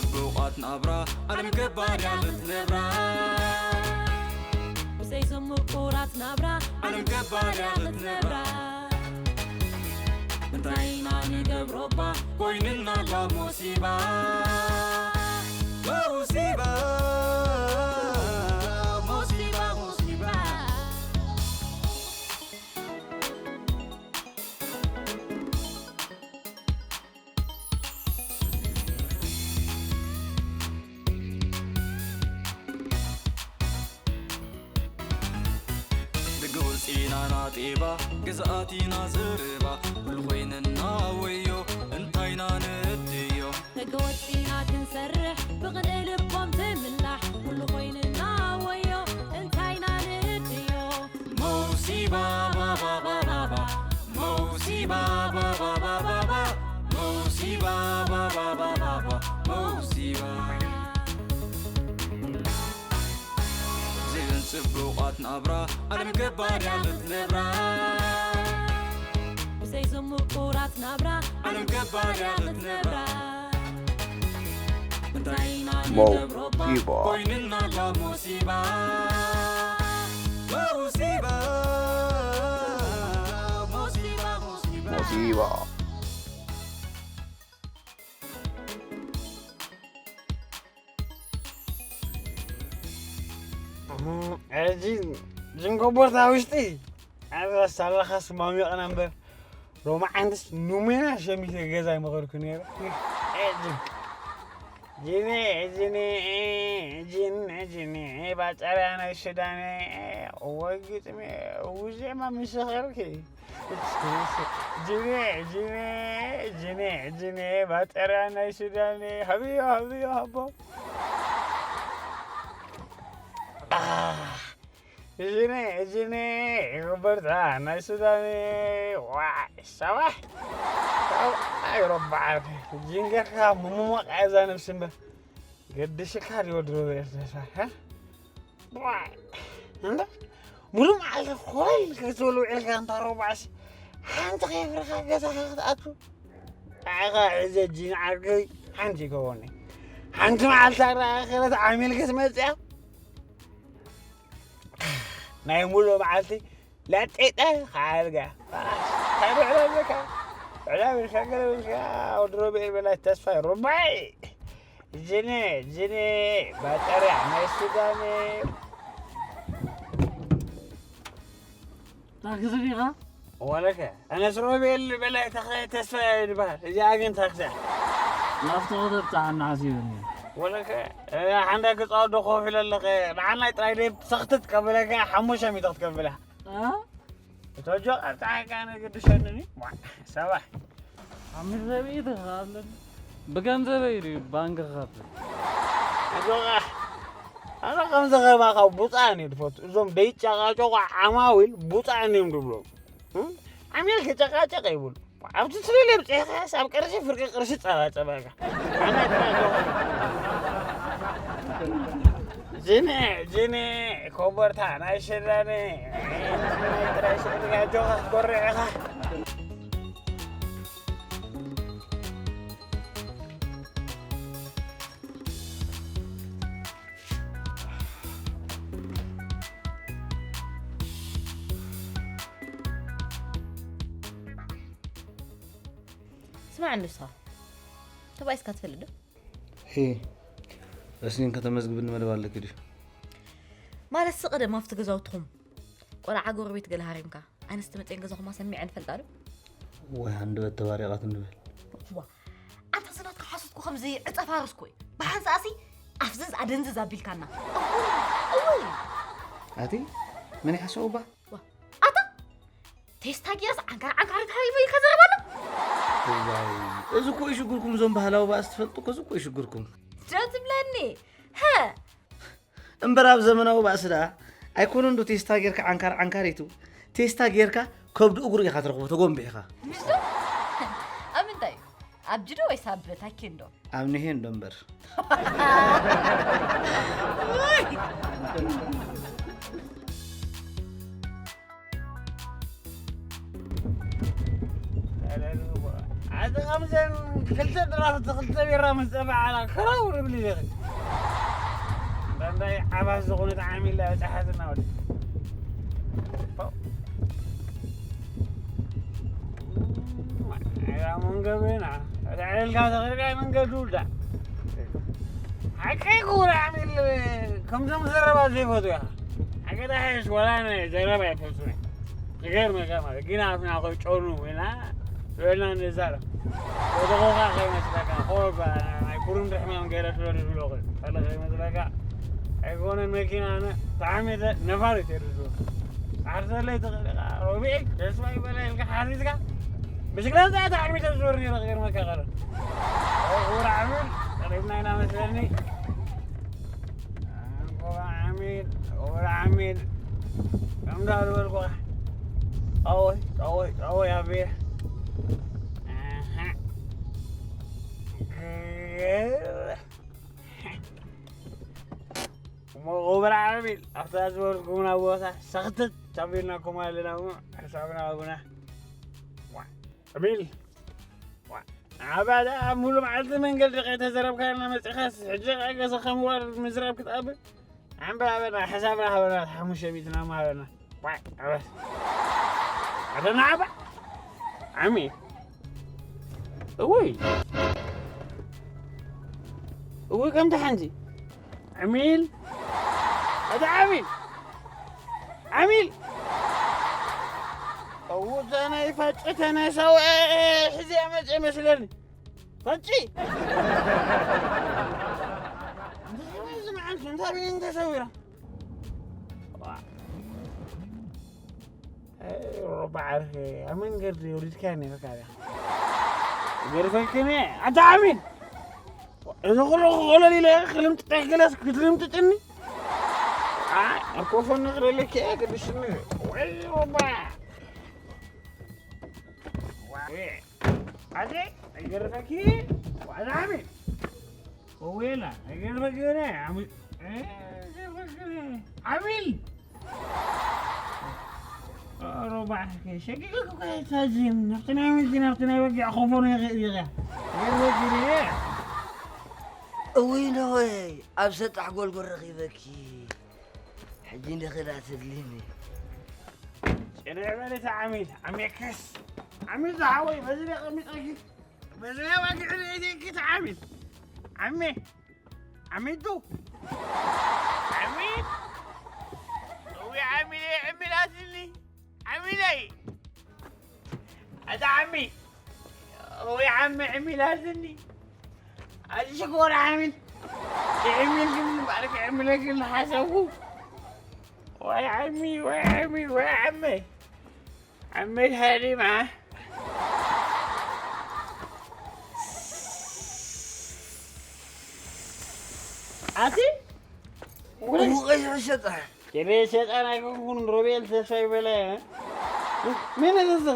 ጽቡቓት ናብራ ዓለም ገባር እያ ክትነብራ። ብዘይ ዝምቁራት ናብራ ዓለም ገባር እያ ክትነብራ። እንታይ ኢና ንገብሮ እባ ኮይንና ኣላ ሞሲባ። ሞሲባ፣ ሞሲባ፣ ሞሲባ። ደገ ወፂና ናጤባ ግዝኣቲና ዘረባ ኩሉ ኮይንና ወዮ እንታይና ንእድዮ። ደገ ወፂና ክንሰርሕ ብቕንኢ ልቦም ትምላሕ ኩሉ ኮይንና ወዮ እንታይና ንእድዮ። ሞሲባ ባባባባባ ሞሲባ ባባባባባ ሞሲባ ባባባባባ ሞሲባ። ብዘይን ጽቡቓት ናብራ ዓለም ገባር እያ ክትነብራ። ብዘይ ዝምቁራት ናብራ ዓለም ገባር እያ ክትነብራ። እንታይ ኢና ንገብሮ እባ ሞሲባ። ኮይንና ኣላ ሞሲባ። ሞሲባ፣ ሞሲባ፣ ሞሲባ። ሞሲባ። ሕጂ ጅንጎቦርታ ውሽጢ ኣዛስ ኣለኻስ ማሚቕና እምበር ሎማዓንትስ ኑሜና ሸሚተ ገዛ ይመኸርኩ ነይረ። ሕጂ ጂኒ ጂኒ ጂን ጂኒ ባጠርያ ናይ ሱዳነ ወይ ግጥሚ ውዜማ ምሰኸርኪ ጂኒ ጂኒ ጂኒ ጂኒ ባጠርያ ናይ ሱዳነ ሃብዮ ሃብዮ ሃቦ ጂኒ ጂኒ ይግበርታ ናይ ሱዳን ዋይ ሰባሕ ሰብኣይ ረባዓር ጅንገርካ ምሙማቕ እዛ ነብሲ እምበር ገድሽካ ሪወድሮ ኤርትራ እንዳ ሙሉ መዓልቲ ኮለል ክትብል ውዒልካ እንታ ረባዕሲ ሓንቲ ከይፍርኻ ገዛኻ ክትኣቱ ኣኻ እዚ ጂን ዓርገይ ሓንቲ ይከወኒ ሓንቲ መዓልቲ ኣረኣኸለት ዓሚል ክትመፅያ ናይ ሙሉእ መዓልቲ ላጤጠ ካልጋ እንታይ ብዕላ ኣለካ ብዕላ ብልካ ገለ ብልካ ወዲ ሮቤል በላይ ተስፋይ ሩባይ ጅኔ ጅኔ ባጠርያ ናይ ሱዳን ታክሲ ዲኻ? ወለከ ኣነስ ሮቤል በላይ ተኽላይ ተስፋ ይበሃል። እዚኣ ግን ታክሲ እያ። ናፍቲ ክተብፅሓና ሓሲበኒ። ወለከ ሓንዳ ክፃወት ዶ ኮፍ ኢለ ኣለኸ ንዓናይ ጥራይ ደይ ሰኽትት ከብለካ ሓሙሽተ ሚእቲ ክትከፍላ። እ? እቶጆ ቀርፃሓካ ነግድሸንኒ ሰባ ሓሙሽተ ሚእቲ ክኸፍለኒ ብገንዘበይ ድዩ ባንክ ክኸፍል? ኣጆኻ ኣነ ከምዚ ኸማኻ ቡፃን እየ ድፈቱ እዞም ደይጨቃጨቁ ዓማዊል ቡፃን እዮም ድብሎም ዓሚል ክጨቃጨቅ ይብሉ ኣብቲ ስሪል የብፅሕኻስ ኣብ ቅርሺ ፍርቂ ቅርሺ ፀባፀበካ ጅኒ ጅኒ ኮበርታ ናይ ሽዳኒ ጥራይ ስእልካ ኣጆኻ ክትኮርዕ ኢኻ ስማዕ እንዶ ንስኻ ተባኢስካ ትፈልጥ ዶ? ሄ ረስኒን ከተመዝግብኒ መደብ ኣለኪ ድዩ? ማለት ስቐደም ኣብቲ ገዛውትኹም ቆልዓ ጎረቤት ገለ ሃሪምካ ኣንስቲ መፅኤን ገዛኹም ኣሰሚዐን ፈልጣ ዶ? ወይ ሃንደበት ተባሪቓት ንበል። ዋ ኣንታ እዚ ናትካ ሓሶት እኮ ከምዚ ዕፀ ፋርስ እኮ እዩ። ብሓንሳእሲ ኣፍዝዝ ኣደንዝዝ ኣቢልካና። እውይ እውይ። ኣቲ መን ይሓስቡ እባ? ዋ ኣታ ቴስታ ጌርስ ዓንካር ዓንካር ተሃሪሙ ኢልካ ዘረባ ኣሎ። እዋይ እዚ እኮ እዩ ሽግርኩም እዞም ባህላዊ ባእስ ትፈልጡ እኮ እዚ እኮ እዩ ሽግርኩም። ዶ ትብለኒ? ሀ እምበር ኣብ ዘመናዊ ባእሲ ደኣ ኣይኮነን ዶ ቴስታ ጌርካ ዓንካር ዓንካሪቱ ቴስታ ጌርካ ከብዲ እግሩ ኢኻ ትረኽቦ ተጎንቢሕኻ ምሽ ዶ ኣብ ምንታይ እዩ ኣብ ጅዶ ወይስ ኣብ ታኬንዶ ኣብ ንሄንዶ እምበር ከምዘን ክልተ ድራፍት ክልተ ቢራ ምስ ጸበዓላ ከረው ንብል ይኽእል። እንዳይ ዓባስ ዝኾነ ተዓሚላ በጻሓትና ወዲ። ያ መንገዱ ኢና። ተዕልልካ ተኽልካ መንገዱ ዳ። ሓቀይ ክቡር ዓሚል ከምዞም ዘረባ ዘይፈቱ ኢኻ። ሓቂ ዳሕሽ ወላ ናይ ዘረባ ኣይፈቱን እዮም። ክገርመካ ማለት ግን ኣፍና ከይጨኑ ኢና ዝበልና ንዛረብ። ወደኾኻ ከይመስለካ፣ ቆባ ናይ ኩርምቲ ሕማም ገይረ ስለ ዝብሎ ኸ፣ ካልእ ከይመስለካ፣ ኣይኮነን መኪና ነ-፣ ተዓሚተ ነፋሪት እየ ዝብሎ። ዓርሰለይ ትኽእል ኢኻ፣ ሮቢዕ፣ ተስፋ ይበላ ኢልካ ሓቲትካ፣ ብሽክለታ እየ ተዓሚተ ዝዞር ነይረ ክገርመካ ካልእ። ክቡር ዓሚል፣ ቀሪብና ኢና መስለኒ። ክቡር ዓሚል፣ ክቡር ዓሚል፣ ከምዛ ዝበልኩኻ፣ ጠወይ፣ ጠወይ፣ ጠወይ ኣቢለ። ኣሃ። እሞ ክቡር ዓሚል፣ ኣብታ ዝበልኩምና ቦታ ሰኽትት ኣቢልናኩም ኣለና እሞ፣ ሕሳብና ሃቡና። ዋ፣ ዓሚል። ዋ፣ ኣባዳ ኣብ ሙሉ መዓልቲ መንገዲ ከይተዘረብካና መጺኻስ፣ ሕጂ ኸኣ ገሰኻ ምዋር ምዝራብ ክትኣብል? ኣንባ ኣበና፣ ሕሳብና ሃበና፣ ሓሙሽተ ሚእቲ ናማ ሃበና። ዋ፣ ኣበስ። ኣበና ኣባ። ዓሚ። እውይ። እውይ፣ ከምቲ ሓንቲ። ዓሚል። ኣታ ዓሚል። ዓሚል። እውታ ናይ ፋጭ፣ እታ ናይ ሳዋ፣ እ፣ እ፣ ሕዚኣ መጽእ መስለኒ። ፋጭ። እንታይ መዓልቲ፣ እንታይ ብየን ተሰዊራ? ዋ። ኣይ፣ ሮባ ዓርፌ፣ ኣብ መንገዲ ወሪድካያ ነይርካ ድያ? ገርፈክኒ፣ ኣታ ዓሚል። እዚ ኩሉ ክኾለል ኢለ ክልምጥጠ ገለስ ክትልምጥጥኒ? ኣይ፣ ኣብ ኮፎ ንኽደለኪ እየ ግድሽኒ። ወይ ሮባ። ወይ። ኣዜ፣ ኣይገርፈኪ? ዋዛ ዓሚል። ወዌላ፣ ኣይገርፈኪ? ዓሚል። ዓሚል። ሮባዕ ሸቂቀ እኮ ታዚም ናብቲ ናይ መኪና ናብቲ ናይ ወጊዕ ኮፎ ነው ይኸ-፣ ይኸ-፣ ይኸ-፣ እውይ ነወይ፣ ኣብ ሰጣሕ ጎልጎል ረኺበኪ። ሕጂ እንደኸዳ ትድልኒ። ጽንዕ በሊ እታ ዓሚል፣ ዓሜከስ። ዓሚል ዝሓወይ፣ በዚ ዶ ቀሚጠኪ? በዚ ዶ ወጊዕ ርእይኪ እታ ዓሚል? ዓሜ። ዓሚቱ። ዓሚል። እዊ ዓሚል፣ ዓሚል ኣትኒ። ዓሚለይ። ኣታ ዓሚ። እዊ ዓሚ፣ ዓሚል ኣትኒ። ኣዚ ሽኮር ዓሚል። ዓሚል ግን ባርክ ዓሚለይ ግን ሓሰቡ። ወይ ዓሚ፣ ወይ ዓሚ፣ ወይ ዓሚ። ዓመት ሃሪማ። ኣቲ? ውረድ። እሞ ቀይሕ ሸጣ። ከመይ ሸጣን ኣይኮንኩን፣ ሮቤል ተስፋ ይበላ። ምን እዝዝ?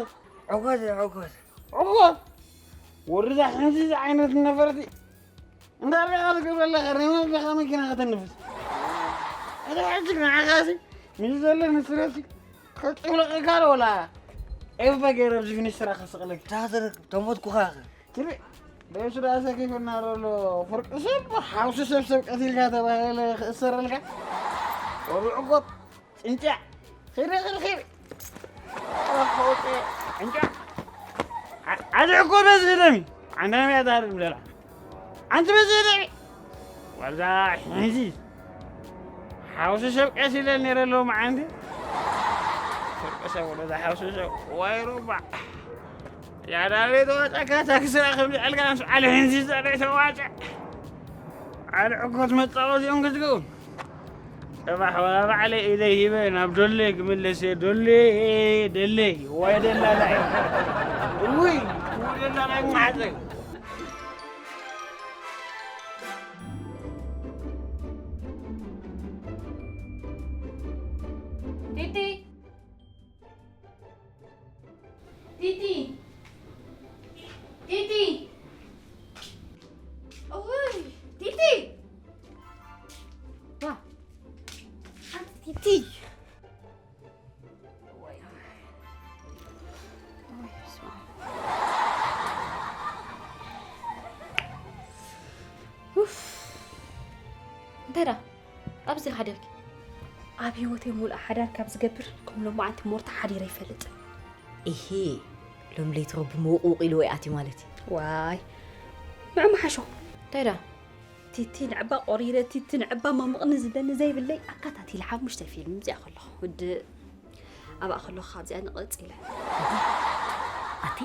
ዕኮት፣ ዕኮት። ዕኮት? ወርዛ ሓንዚ ዓይነት ነፈርቲ። እንታይ ሪኢኻ ትገብር ኣለኻ? ሪሞት ዲኻ መኪና ከተንፍስ? ኣታ ሕጂ ንዓኻሲ ምስ ዘሎ ንስረሲ ከጥብለቐካ ዶ ወላ ኤባ ገይረ ኣብዚ ፊኒስትራ ከስቕለካ? እንታይ ትረክብ? ተሞትኩኻ ኢኻ። ትርኢ፣ ደሱ ደኣ ሰኪፉና ዘሎ ፍርቂ ሰብ፣ ሓውሲ ሰብ፣ ሰብ ቀቲልካ ተባሂለ ክእሰረልካ? ወሩ ዕቆብ። ጭንጫ። ኺሪ፣ ኺሪ፣ ኺሪ። ኦሆ፣ ጭንጫ። ዓ-፣ ዓዚ እኮ በዚ ደሚ። ዓንዳ መያ ዳር ብለላ። ኣንቲ በዚ ደሚ። ዋዛ ሕንዚ። ሓውሲ ሰብ ቀስ ኢለ ነይረ ኣለዉ መዓንቲ። ፍርቂ ሰብ ወደዛ ሓውሲ ሰብ። ዋይ ሩባ። ያዳለይ ተዋጫካ ታክስራ ከም ዝዐልካ ምስ ዓሊ ሕንዚ ዘርኢ ተዋጫ። ዓሊ ዕኮት መጻወቲኦም ክትገብሩ። ጽባሕ ወላ ባዕለይ ኢደይ ሂበ ናብ ዶለይ ክምለስ እየ። ዶለይ፣ ዶለይ፣ ወይ ደላላይ። እውይ፣ እውይ ደላላይ መሓዘይ። ቲቲ፣ ቲቲ፣ ቲቲ፣ እውይ፣ ቲቲ፣ ዋ፣ ኣንቲ ቲቲ። ወይ፣ ወይ፣ በስመ ኣብ። እንታይ ደኣ ኣብዚ ሓዲርኪ? ኣብ ህይወተይ ሙሉእ ሓዳር ካብ ዝገብር ከም ሎማዓንቲ ሞርታ ሓዲረ ይፈልጥ። ኢሂ፣ ሎም ለይቲ ረቢ ምውቕውቕ ኢሉ ወይ ኣትዩ ማለት እዩ። ዋይ፣ ምዕማሓሾ። እንታይ ደኣ? ቲቲ ንዕባ ቆሪረ፣ ቲቲ ንዕባ መምቕኒ ዝብለኒ ዘይብለይ ኣካታቲለ ሓሙሽተ ፊልም እዚኣ ከለኹ። ውድእ፣ ኣብኣ ከለኹ ካብዚኣ ንቕጽ ኢለ። ኣቲ፣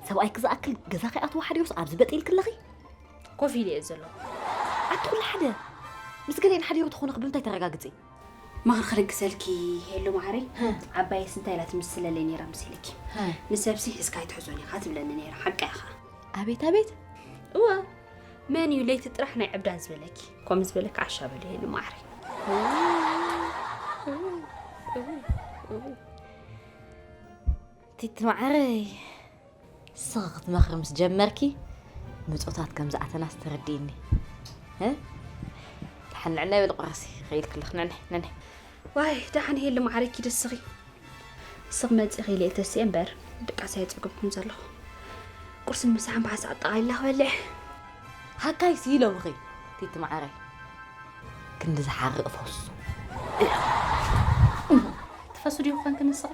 ሰብኣይኪ ዝኣክል ገዛ ከይኣትዎ ሓዲሩስ ኣብዚ በጥ ኢልኪ ኣለኺ? ኮፍ ኢለ እየ ዘለኹ። ኣቲ ኩሉ ሓደ፣ ምስ ገሊአን ሓዲሩ ተኾነ ብምንታይ ተረጋግጺ? ምኽሪ ክልግሰልኪ ሄሉ ማዕረይ፣ ሀ። ዓባየስ እንታይ ኢላ ትምስለለይ ነይራ መሲልኪ? ሀ። ንሰብሲ ሒዝካ ኣይትሕዞን ኢኻ ትብለኒ ነይራ፣ ሓቃ ኢኻ። ኣቤት፣ ኣቤት። እወ፣ መን እዩ ለይቲ ጥራሕ ናይ ዕብዳን ዝበለኪ? ከምኡ ዝበለኪ ዓሻ በሊ ሄሉ ማዕረይ። ቲቲ ማዕረይ፣ ንስኺ ክትመኽሪ ምስ ጀመርኪ፣ ምጾታት ከም ዝኣተናስ ተረዲእኒ። እ? ደሓን ንዕናይ በሊ ቁራሲ፣ ኸይድኪ ኣለኺ፣ ንዕናይ፣ ንዕናይ። ዋይ፣ ደሓን ሄሉ ማዕረይ፣ ኪዲ እስኺ። ስቕ መጺኺ ኢለ እየ ተሲኤ እምበር፣ ድቃስ ኣየጸገብኩን ዘለኹ። ቁርስን ምሳሕን ብሓንሳእ ኣጠቓሊላ ክበልዕ። ሃካይሲ ኢሎምኺ፣ ቲቲ ማዕረይ። ክንዲ ዝሓርቕ ፈሱ። ትፈሱ ዲኹ ኮንክ ንስኺ?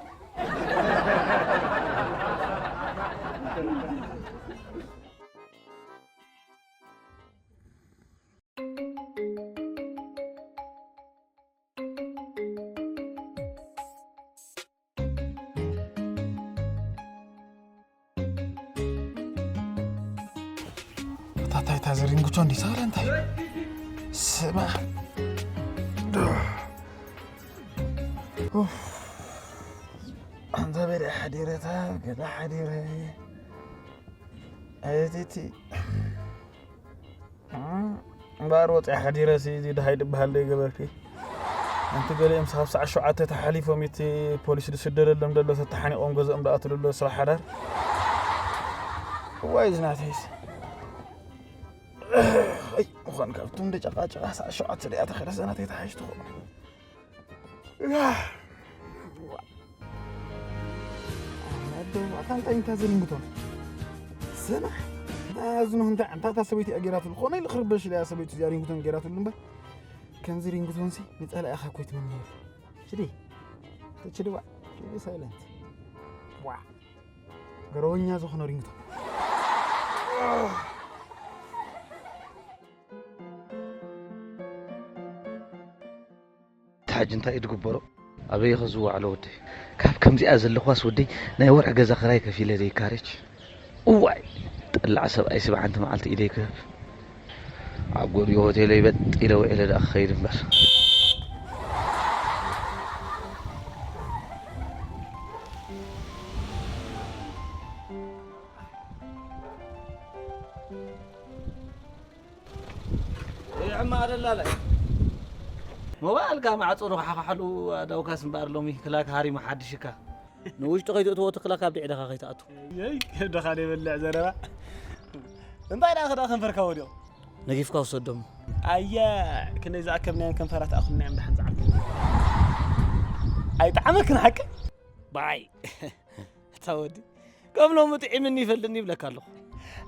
እታ ታይታ ዝሪንግቶ እንዲ ሳለ እንታይ? ስማ። ኡፍ። ኣንታ በለ ሓዲረታ፣ ገለ ሓዲረ። ኣየቲቲ። እምበኣር ወፂኣ ሓዲረሲ፣ እዚ ድሃይ ድበሃል ዶ ይገበርኪ? ኣንቲ ገሊኦም ሳብ ሰዓት ሸውዓተ ተሓሊፎም፣ እቲ ፖሊስ ዝስደደሎም ደሎ፣ ተተሓኒቖም ገዝኦም ደኣ ትልሎ ስራሕ ሓዳር። እዋይ፣ እዚ ናተይስ። ኣይ፣ ምዃን ካብቶም እንደ ጨቃጨቃ ሰዓት ሸውዓተ ደኣ ተኸለሰ ናተይ ተሓይሽ ትኸውን። ኣታ እንታይ እንታይ ዘሪንግቶን? ስማዕ፣ እንታይ ኣዝኖ እንታይ፣ እንታይ እታ ሰበይቲ እያ ጌራትሉ? ኮነ ኢሉ ክርበሽ ኢላ እያ ሰበይቲ እዚኣ ሪንግቶን ጌራትሉ እምበር። ከምዚ ሪንግቶንሲ ንጸላኢኻ እኮ ይትምነየሉ። ሽዲ፣ ሽዲ ዋ፣ ሽዲ ሳይለንት። ዋ፣ ገረወኛ ዝኾነ ሪንግቶን። እቲ ሕጂ እንታይ እዩ ዝግበሮ? ኣበይ ኢኸ ዝዋዕሎ ወደይ? ካብ ከምዚኣ ዘለኳስ ወደይ ናይ ወርሒ ገዛ ክራይ ከፊለ ዘይካረች። እዋይ! ጠላዕ ሰብኣይሲ ብሓንቲ መዓልቲ ኢደይ ክህብ። ኣብ ጎድዮ ሆቴለይ በጥ ኢለ ውዒለ ደኣ ክኸይድ እምበር። ይሕማቕ ደላላይ። ሞባይልካ ማዕጾ ዶ ክሓኽሓሉ ኣዳውካስ እምበኣር ሎሚ ክላክ ሃሪሙ ሓድሽካ። ንውሽጢ ከይትእትዎ እቲ ክላክ ኣብ ድዕድኻ ከይትኣቱ። የይ፣ ከብድኻ ዘይበልዕ ዘረባ። እንታይ ደኣ ክዳ ከንፈርካ ወዲቑ? ነጊፍካ ውሰዶም። ኣየ፣ ክንደይ ዝኣከብናዮም ከንፈራት ኣኹልና እዮም ደሓን ዝዓርከ። ኣይጠዓመክን ሓቂ? ባይ። እታ ወዲ፣ ከም ሎሚ ጥዒምኒ ይፈልጥኒ ይብለካ ኣለኹ።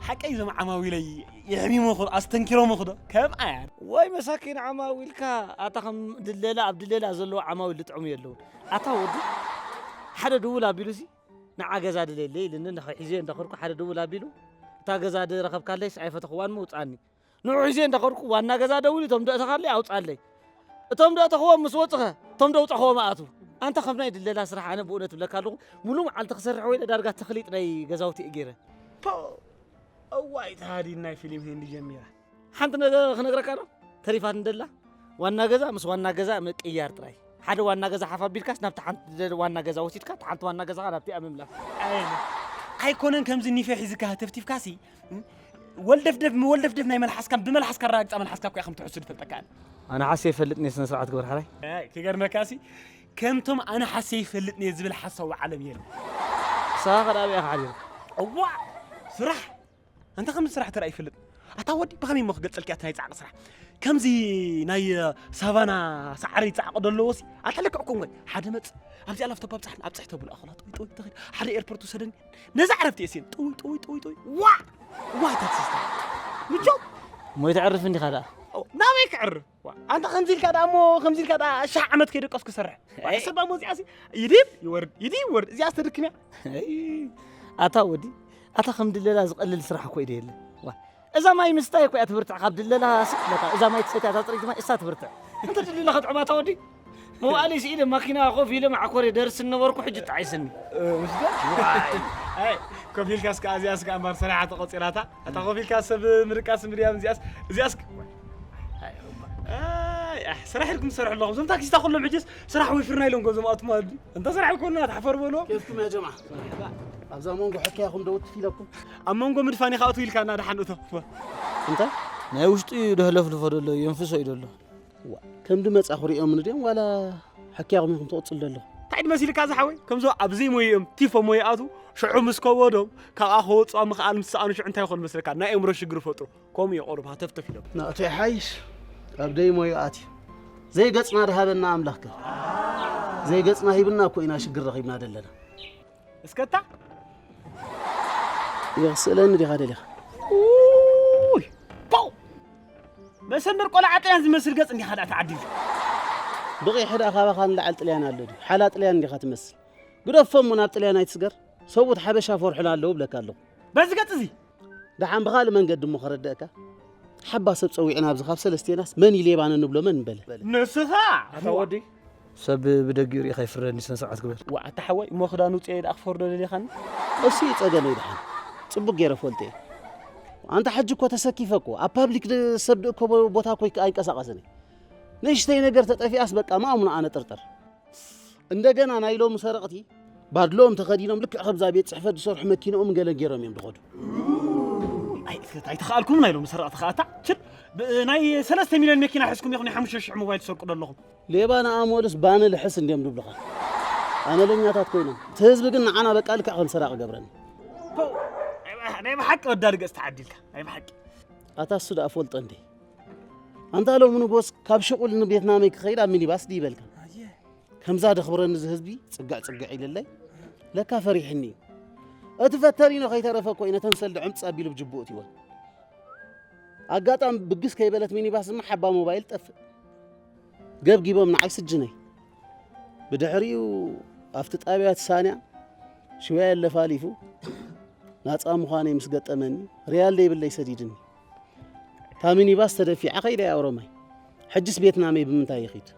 ሓቀይ እዞም ዓማዊለይ የሕሚሞኹ፣ ኣስተንኪሮምኹ ዶ? ከም ኣያ። ወይ መሳኪን ዓማዊልካ፣ ኣታ ከም ድለላ ኣብ ድለላ ዘለዉ ዓማዊል ዝጥዕሙ የለውን። ኣታ ወዲ፣ ሓደ ድውል ኣቢሉሲ፣ ንዓ ገዛ ድለየለይ ኢልኒ፣ ንኺ ሒዘዮ እንዳኸድኩ ሓደ ድውል ኣቢሉ፣ እታ ገዛ ድረኸብካለይስ ኣይፈተኽዋን ምውጻኒ። ንዑ ሒዘ እንዳኸድኩ ዋና ገዛ ደውል፣ እቶም ደእተኻለይ ኣውጻለይ። እቶም ደእተኽዎም ምስ ወጽኸ፣ እቶም ደውጻኽዎም ኣቱ። ኣንታ ከም ናይ ድለላ ስራሕ ኣነ ብእውነት እብለካ ኣለኹ፣ ሙሉ መዓልቲ ክሰርሕ ወይለ ዳርጋ ተኽሊጥ ናይ ገዛውቲ እየ ገይረ። ፖ! እዋይ ተሃዲን ናይ ፊልም ህንዲ ጀሚራ። ሓንቲ ነገር ክነግረካ ዶ? ተሪፋት እንደላ ዋና ገዛ ምስ ዋና ገዛ ምቅያር ጥራይ። ሓደ ዋና ገዛ ሓፍ ኣቢልካስ ናብቲ ሓንቲ ደ-፣ ዋና ገዛ ወሲድካ፣ እቲ ሓንቲ ዋና ገዛኻ ናብቲኣ ምምላስ። ኣይ፣ ኣይኮነን ከምዚ ኒፈ ሒዝካ ተፍቲፍካሲ፣ ወልደፍደፍ፣ ወልደፍደፍ ናይ መልሓስካ፣ ብመልሓስካ ኣረጋግጻ መልሓስካ እኮ ኢኻ ከም ትሕሱ ዝፈልጠካ ኣነ። ኣነ ሓስየ ይፈልጥ እየ፣ ስነ ስርዓት ግበር ሓራይ። ኣይ፣ ክገርመካሲ፣ ከምቶም ኣነ ሓስየ ይፈልጥ እየ ዝብል ሓሳዊ ዓለም የለን። ንስኻ ከ ኣበይ ኢኻ ሓዲርካ? እዋ፣ ስራሕ። ኣንታ ከምዚ ስራሕ ተራእዩ ይፈልጥ። ኣታ ወዲ፣ ብኸመይ እሞ ክገልጸልኪ ኣቲ ናይ ጻዕቂ ስራሕ? ከምዚ ናይ ሳቫና ሳዕሪ ጻዕቂ ዶ ኣለዎሲ? ኣታ ልክዕ ኮንጎይ፣ ሓደ መጽ፣ ኣብዚኣ ላፍቶፕ ኣብጻሕን ኣብጽሕ ተብሎ ኣኹላ፣ ጥውይ፣ ጥውይ፣ ተኸይድ። ሓደ ኤርፖርት ውሰደኒ። ነዛ ዕረፍቲ እየ ስየን። ጥውይ፣ ጥውይ፣ ጥውይ፣ ጥውይ። ዋ! ዋ፣ ታክሲስታ። ምቾት። ሞይ ተዕርፍ እንዲኻ ደኣ። ናበይ ክዕርፍ? ኣንተ ከምዚ ኢልካ ደኣ እሞ ከምዚ ኢልካ ደኣ ሻሕ ዓመት ከይደቀስኩ ክሰርሕ። ሕሰብ እሞ እዚኣሲ ይድይብ ይወርድ፣ ይድይብ ይወርድ። እዚኣስ ተድክም እያ። ኣታ ወዲ፣ ኣታ ከም ድለላ ዝቐልል ስራሕ እኮ ኢደ የለ። እዛ ማይ ምስታይ እኮ እያ ትብርትዕ። ካብ ድለላ ስቕ ኢለካ እዛ ማይ ትሰትያ፣ እታ ፅርይቲ ማይ እሳ ትብርትዕ። እንተ ድለላ ከጥዕማ ኣታ ወዲ። መዋእለይ ስኢለ ማኪና ኮፍ ኢለ ማዕኮረ ደርስ ነበርኩ፣ ሕጂ ጣዒስኒ። ኮፍ ኢልካስ ከኣ እዚኣስ ከኣ እምበር ሰሪሓ ተቖጺራታ። ኣታ ኮፍ ኢልካ ሰብ ምድቃስ ምድያም እዚኣስ፣ እዚኣስ ኣይ፣ ኣሕ፣ ስራሕ ኢልኩም ትሰርሑ ኣለኹም። እዞም ታክሲታ ኩሎም ሕጅስ ስራሕ ወፊርና ኢሎም ገዞም ኣቱ ማለት ድዩ? እንተ ስራሕ ይኮንና ትሓፈር በሎ። ኬፍኩም ያ ጀምዓ። ኣብዛ መንጎ ሕክያኹም ደው ትፊለኩም። ኣብ መንጎ ምድፋን ኢኻ ኣቱ ኢልካና ደሓን እቶ። እንታይ? ናይ ውሽጡ እዩ ደህለፍልፎ ደሎ፣ የንፍሶ እዩ ደሎ። ዋ፣ ከም ድመጻ ክሪኦም ንድዮም ዋላ ሕክያኹም ኢኹም ትቕጽል ደሎ? እንታይ ድመሲልካ ዝሓወይ? ከምዞ ኣብ ዘይሞይኦም ቲፎ ሞይኣቱ ሽዑ ምስ ከበዶም ካብኣ ከወጽዋ ምኽኣል ምስ ሰኣኑ ሽዑ እንታይ ይኾን መስለካ? ናይ ኣእምሮ ሽግር ፈጥሩ። ከምኡ እዩ ቁሩብ ሃተፍተፍ ኢሎም። ናእቶ ይሓይሽ፣ ኣብ ደይ ሞዩ ኣትዩ። ዘይገጽና ድሃበና ኣምላኽ ከ። ዘይገጽና ሂብና እኮ ኢና ሽግር ረኺብና ደለና። እስከታ? የኽስእለኒ ዲኻ ደሊኻ? ኡይ! ፖው! መሰምር ቆልዓ ጥልያን ዝመስል ገጽ እንዲኻ ደኣ ተዓዲሉ። ብቒሕ ደኣ ካባኻ ንላዕሊ ጥልያን ኣሎ ድዩ? ሓላ ጥልያን እንዲኻ ትመስል። ግደፎ እሞ ናብ ጥልያን ኣይትስገር። ሰብኡት ሓበሻ ፈርሑና ኣለዉ እብለካ ኣለኹ። በዚ ገጽ እዚ? ደሓን ብኻልእ መንገዲ እሞ ከረድአካ። ሓባ ሰብ ጸዊዕና ኣብዚ ካብ ሰለስቴናስ መን እዩ ሌባ ነንብሎ መን በለ? ንስኻ! ኣታ ወዲ። ሰብ ብደጊኡ ርኢኻ ይፍረድኒ፣ ስነ ስርዓት ግበር። ዋ፣ ኣታ ሓወይ፣ እሞ ክዳን ውጽኤ ደኣ ክፈርዶ ደሊኻኒ? እሱ እዩ ጸገመይ ደሓን። ጽቡቅ ገይረ ፈልጦ እየ። ኣንታ ሕጂ እኮ ተሰኪፈ እኮ፣ ኣብ ፓብሊክ ድ-፣ ሰብ ድእከቦ ቦታ እኮ ኣይንቀሳቐስን እየ። ንእሽተይ ነገር ተጠፊኣስ በቃ ማእሙና ኣነ ጥርጥር። እንደገና ናይ ሎሚ ሰረቕቲ ባድልኦም ተኸዲኖም ልክዕ ከምዛ ቤት ጽሕፈት ዝሰርሑ መኪንኦም ገለ ገይሮም እዮም ዝኸዱ። ኣይ፣ ኣይተኸኣልኩም ናይ ሎሚ ሰረቕቲ ኸኣታ። ችል፣ ብ-፣ ናይ ሰለስተ ሚልዮን መኪና ሒዝኩም ኢኹም ናይ ሓሙሽተ ሽሕ ሞባይል ትሰርቁ ዘለኹም። ሌባ ንኣመሉስ ባነ ልሕስ እንድዮም ዝብሉኻ። ኣመለኛታት ኮይኖም። እቲ ህዝቢ ግን ንዓና በቃ ልክዕ ከም ሰራቒ ገብረኒ። ፖው! ናይ ብሓ-፣ ናይ ብሓቂ ወዳዲ ገጽ ተዓዲልካ። ናይ ብሓቂ። ኣታ እሱ ደኣ ፈልጦ እንዴ? ኣንታ ሎሚ ንጎስ ካብ ሽቑል ንቤት ናመይ ክኸይድ ኣብ ሚኒባስ ድዩ ይበልካ? ኣየ። ከምዛ ደኽብረኒ እዚ ህዝቢ ጽግዕ ጽግዕ ኢልለይ። ለካ ፈሪሕኒ እዩ። እቲ ፈተሪኖ ከይተረፈ እኮ እዩ ነተን ሰልዲ ዕምጽ ኣቢሉ ብጅቡኡ እትይወን። ኣጋጣሚ ብግስ ከይበለት ሚኒባስ ድማ ሓባ ሞባይል ጠፍእ። ገብጊቦም ንዓይ ስጅነይ። ብድሕሪኡ ኣብቲ ጣብያ ተሳንያ ሽወያ ለፋሊፉ ናጻ ምዃነይ ምስ ገጠመኒ ሪያል ደይብለይ ሰዲድኒ። እታ ሚኒባስ ተደፊዓ ከይዳ እያ ኦሮማይ። ሕጅስ ቤት ናመይ ብምንታይ ይኺድ?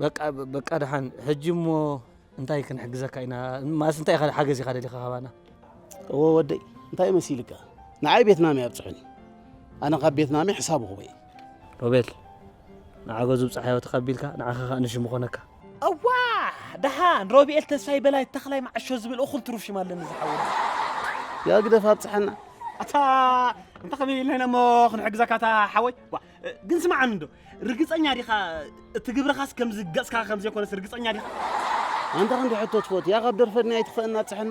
በቃ፣ በቃ ደሓን። ሕጂ እሞ እንታይ ክንሕግዘካ ኢና? ማስ እንታይ ኢኻ ሓገዝ ኢኻ ደሊኻ ካባና? እወ ወደይ፣ እንታይ መሲልካ? ንዓይ ቤት ናመይ ኣብጽሑኒ። ኣነ ካብ ቤት ናመይ ሕሳብ እኹበይ። ሮቤል፣ ንዓገዙ ብጻሓዮ ተቐቢልካ፣ ንዓኻ ኸኣ ንሽም ኾነካ። እዋ! ደሓን፣ ሮቢኤል ተስፋይ በላይ ተኽላይ መዓሾ ዝብል እኹል ትሩፍ ሽም ኣለኒ ዝሓወይ። ያ ግደፍ ኣብጽሓና። ኣታ፣ እንተ ከመይ ኢልና ኢና እሞ ክንሕግዘካ ኣታ ሓወይ? ዋ፣ ግን ስምዓኒ እንዶ፣ ርግጸኛ ዲኻ? እቲ ግብርኻስ ከምዚ ገጽካ ከም ዘይኮነስ ርግጸኛ ዲኻ? ኣንታ ክንዲ ሕቶ ትፈቱ፣ ያ ካብ ደርፈድኒ ኣይትኽፈእና ኣብጽሓና።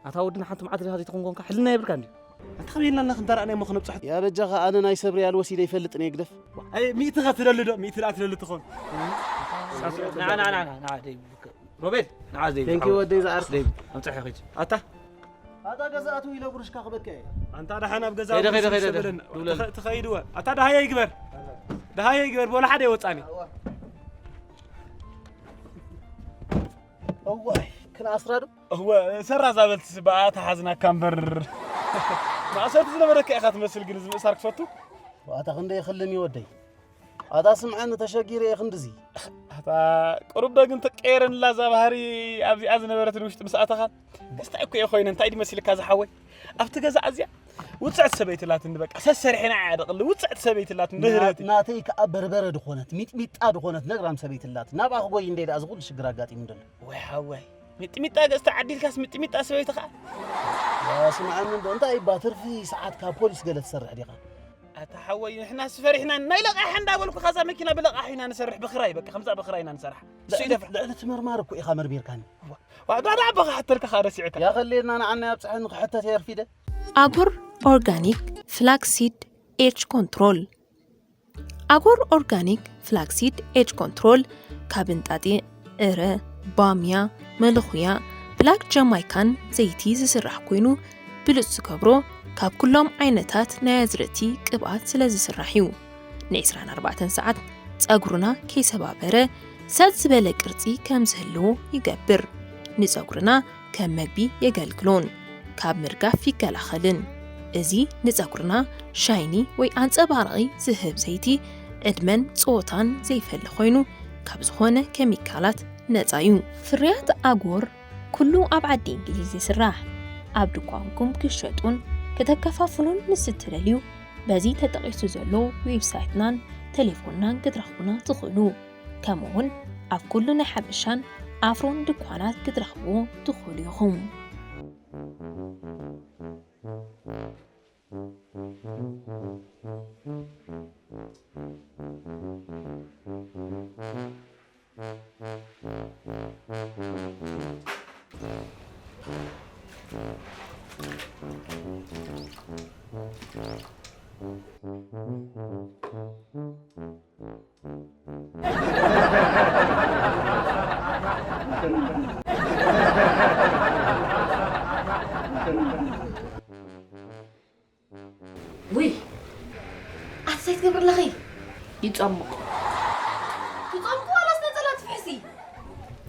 ኣታ ወድና ሓንቲ መዓት ዲኻ ዘይትኾን ኮንካ፣ ሕልና የብልካን ድዩ? ኣንታ ከመይ ኢልና ክንተራእና እሞ ክነብጽሖ? ያ በጃኻ ኣነ ናይ ሰብ ሪያል ወሲደ ይፈልጥን እየ ግደፍ። ኣይ፣ ሚእቲ ኸ ትደሊ ዶ? ሚእቲ ደኣ ትደሊ ትኾን? ንዓ፣ ንዓ፣ ንዓ፣ ንዓ፣ ደይ፣ ሮቤል፣ ንዓ፣ ደይ፣ Thank you፣ ወደይ ዝዓርኩ። ደይ፣ ኣምጽሐ ኺድ። ኣታ? ኣታ ገዛ ኣትው ኢለ ጉርሽካ ክበከ እየ። ኣንታ ደሓን ኣብ ገዛ ከይደ፣ ኣትው ከይደ፣ ከይደ፣ ሰበደን። ደውለል። ትኸ-፣ ትኸይድወ። ኣታ ደሃየ ይግበር። ደሃየ ይግበር፣ ቦላ ሓደ ይወጻኒ። እዋይ፣ ክነኣስራ ዶ? እወ፣ ሰራ እዛ በልቲ ስባኣ ተሓዝናካ እምበር። ማእሰርቲ ዝነበረካ ኢኻ ትመስል፣ ግን እዚ ምእሳር ክፈቱ? ኣታ ክንደይ ይኽልም እዩ ወደይ። ኣታ ስምዐኒ፣ ተሸጊረ እየ ክንድዚ። ኣታ ቁሩብ ዶ ግን ትቀየረንላ እዛ ባህሪ ኣብዚኣ ዝነበረትን ውሽጢ ምስ ኣተኻን? ክስታይ እኮ እየ ኮይነ፣ እንታይ ድዩ መሲልካ ዝሓወይ? ኣብቲ ገዛ እዚኣ ውፅዕቲ ሰበይቲ ኣላትኒ፣ በቃ ሰሰሪሕና እያ ደቕሊ፣ ውፅዕቲ ሰበይቲ ኣላትኒ፣ ምህረቲ። ናተይ ከኣ በርበረ ድኾነት፣ ሚጥሚጣ ድኾነት ነግራም ሰበይቲ ኣላትኒ። ናብኣ ክጎይ እንደ ደኣ እዚ ኩሉ ሽግር ኣጋጢሙ ደሎ። ወይ ሓወይ፣ ሚጥሚጣ ገጽ ተዓዲልካስ ሚጥሚጣ ሰበይቲ ከኣ። ያ ስምዓኒ እንዶ፣ እንታይ እባ ትርፊ ሰዓት ካብ ፖሊስ ገለ ትሰርሕ ዲኻ? ኣታ ሓወይ፣ ንሕናስ ፈሪሕና፣ ናይ ለቓሕ እንዳበልኩ፣ ካዛ መኪና ብለቓሕ ኢና ንሰርሕ፣ ብኽራይ፣ በቃ፣ ከምዛ ብኽራይ ኢና ንሰርሓ። እሱ ልዕሊ፣ ይደፍር። ልዕሊ እቲ መርማር እኮ ኢኻ መርሚርካኒ። ዋ፣ ዋ፣ ዳ፣ ዳ፣ ኣቦኻ ሕተልካ ከኣ ረሲዕካ። ያኸሌና ንዓና ኣብጽሐኒ ክሕተት እየ ኣርፊደ። ኣጉር ኦርጋኒክ ፍላክሲድ ኤጅ ኮንትሮል። ኣጎር ኦርጋኒክ ፍላክሲድ ኤጅ ኮንትሮል ካብ እንጣጢዕ፣ ዕረ፣ ባምያ፣ መለኹያ፣ ብላክ ጃማይካን ዘይቲ ዝስራሕ ኮይኑ፣ ብሉጽ ዝገብሮ ካብ ኩሎም ዓይነታት ናይ ኣዝርእቲ ቅብኣት ስለ ዝስራሕ እዩ። ን24 ሰዓት ጸጉርና ከይሰባበረ ሰጥ ዝበለ ቅርጺ ከም ዝህልዎ ይገብር። ንጸጉርና ከም መግቢ የገልግሎን ካብ ምርጋፍ ይከላኸልን። እዚ ንጸጉርና ሻይኒ ወይ ኣንጸባራቒ ዝህብ ዘይቲ ዕድመን ጾታን ዘይፈሊ ኮይኑ ካብ ዝኾነ ኬሚካላት ነጻ እዩ። ፍርያት ኣጎር ኩሉ ኣብ ዓዲ እንግሊዝ ይስራሕ። ኣብ ድኳንኩም ክሸጡን ከተከፋፍሉን ምስ እትደልዩ በዚ ተጠቒሱ ዘሎ ዌብሳይትናን ቴሌፎንናን ክትረኽቡና ትኽእሉ። ከምኡውን ኣብ ኩሉ ናይ ሓበሻን ኣፍሮን ድኳናት ክትረኽብዎ ትኽእሉ ኢኹም። ውይ ኣቲ እንታይ ትገብሪ ኣለኺ? ይጸምቕ። ትጸምቂ ዋላስ ነጸላ ትፍሕሲ?